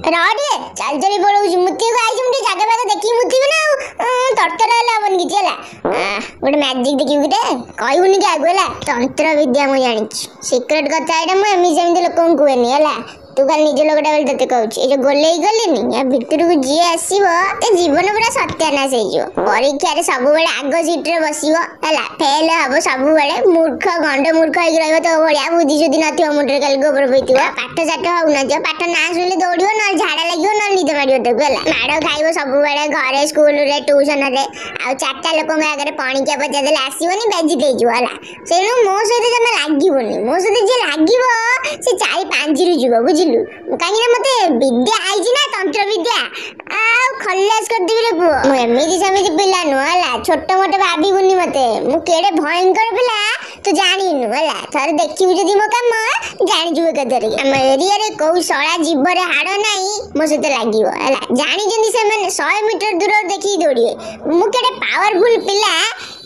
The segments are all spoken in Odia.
ରହ ଟିକେ, ଚାଲି ଚାଲି ପଳଉଛି। ମୁତିବାକୁ ଆଇଛି, ମୁଁ ଟିକେ ଜାଗା ଫାଗା ଦେଖିକି ମୁତିବି ନା ଆଉ। ତରତର ହେଲେ ହବନି କିଛି, ହେଲା? ଗୋଟେ ମ୍ୟାଜିକ ଦେଖିବୁ କିରେ? କହିବୁନି କି ଆଗକୁ, ହେଲା? ତନ୍ତ୍ର ବିଦ୍ୟା ମୁଁ ଜାଣିଛି, ସିକ୍ରେଟ କଥା ଏଇଟା, ମୁଁ ଏମିତି ସେମିତି ଲୋକଙ୍କୁ କୁହେନି, ହେଲା? ତୁ ଖାଲି ନିଜ ଲୋକଟା ବୋଲି ତତେ କହୁଛି। ଏ ଯୋଉ ଗୋଲେଇ ଗଲିନି, ୟା ଭିତରକୁ ଯିଏ ଆସିବ ତା ଜୀବନ ପୁରା ସତ୍ୟାନାଶ ହେଇଯିବ। ପରୀକ୍ଷାରେ ସବୁବେଳେ ଆଗ ସିଟରେ ବସିବ, ହେଲା? ଫେଲ ହବ ସବୁବେଳେ, ମୂର୍ଖ ଗଣ୍ଡ ମୂର୍ଖ ହେଇକି ରହିବ। ତୋ ଭଳିଆ ବୁଦ୍ଧି ସୁଦ୍ଧି ନଥିବ, ମୁଣ୍ଡରେ ଖାଲି ଗୋବର ପଇଥିବ, ପାଠ ସାଠ ହଉନଥିବ। ପାଠ ନାଁ ଶୁଣିଲେ ଦୌଡ଼ିବ, ନହେଲେ ଝାଡ଼ା ଲାଗିବ, ନହେଲେ ନିଦ ମାଡ଼ିବ ତାକୁ, ହେଲା? ମାଡ଼ ଖାଇବ ସବୁବେଳେ ଘରେ, ସ୍କୁଲରେ, ଟ୍ୟୁସନରେ। ଆଉ ଚାରିଟା ଲୋକଙ୍କ ଆଗରେ ପଣିକିଆ ପଚାରିଦେଲେ ଆସିବନି, ବେଜିତ ହେଇଯିବ, ହେଲା? ତେଣୁ ମୋ ସହିତ ଜମା ଲାଗିବନି। ମୋ ସହିତ ଯିଏ ଲାଗିବ ସେ ଚାରି ପାଞ୍ଚରୁ ଯିବ, ବୁଝିଲୁ? କାହିଁକି ନା ମତେ ବିଦ୍ୟା ଆଇଛି ନା, ତନ୍ତ୍ର ବିଦ୍ୟା, ଆଉ ଖଲାସ କରିଦେବି ରେ ପୁଅ। ମୁଁ ଏମିତି ସେମିତି ପିଲା ନୁହଁ, ହେଲା? ଛୋଟ ମୋଟ ଭାବିବୁନି ମତେ। ମୁଁ କେଡେ ଭୟଙ୍କର ପିଲା ତୁ ଜାଣିନୁ, ହେଲା? ଥରେ ଦେଖିବୁ ଯଦି ମୋ କାମ, ଜାଣିଯିବୁ ଏକାଥରକେ। ଆମ ଏରିଆରେ କୋଉ ଶଳା ଜୀବରେ ହାଡ ନାହିଁ ମୋ ସହିତ ଲାଗିବ, ହେଲା? ଜାଣିଛନ୍ତି ସେମାନେ, 100 ମିଟର ଦୂରରୁ ଦେଖିକି ଦୌଡ଼ିବେ। ମୁଁ କେଡେ ପାୱାରଫୁଲ ପିଲା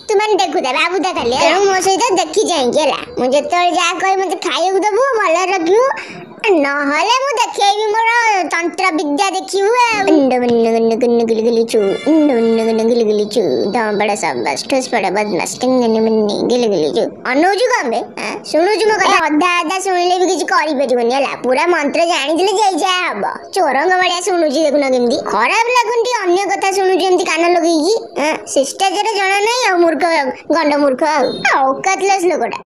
ତୁ ମାନେ ଦେଖୁଥା, ଭାବୁଥା ଖାଲି। ତେଣୁ ମୋ ସହିତ ଦେଖି ଚାହିଁକି, ହେଲା? ମୁଁ ଯେତେବେଳେ ଯାହା କହିବି, ମତେ ଖାଇବାକୁ ଦବୁ, ଭଲରେ ରଖିବୁ, ନହେଲେ ମୁଁ ଦେଖେଇବି ମୋର ତନ୍ତ୍ର ବିଦ୍ୟା, ଦେଖିବୁ। ଗୁଲୁ ଚୁ ବଡ଼ ସାବାସ, ଠୁସ୍ ବଡ଼ ବଦମାସ, ଟିଙ୍ଗନି ମୁନ୍ନି ଗିଲୁ ଗିଲୁ ଚୁ। ଅନଉଛୁ କଣ ବେ? ଶୁଣୁଛୁ ମୋ କଥା? ଅଧା ଅଧା ଶୁଣିଲେ ବି କିଛି କରିପାରିବନି, ହେଲା? ପୁରା ମନ୍ତ୍ର ଜାଣିଥିଲେ ଯାଇ ଯାହା ହବ। ଚୋରଙ୍କ ଭଳିଆ ଶୁଣୁଛି, ଦେଖୁନ କେମିତି ଖରାପ ଲାଗୁନି ଟିକେ? ଅନ୍ୟ କଥା ଶୁଣୁଛୁ ଏମିତି କାନ ଲଗେଇକି, ଶିଷ୍ଟାଚାର ଜଣା ନାହିଁ ଆଉ, ମୂର୍ଖ ଗଣ୍ଡ ମୂର୍ଖ ଆଉ ଔକାତଲେସ୍ ଲୋକଟା।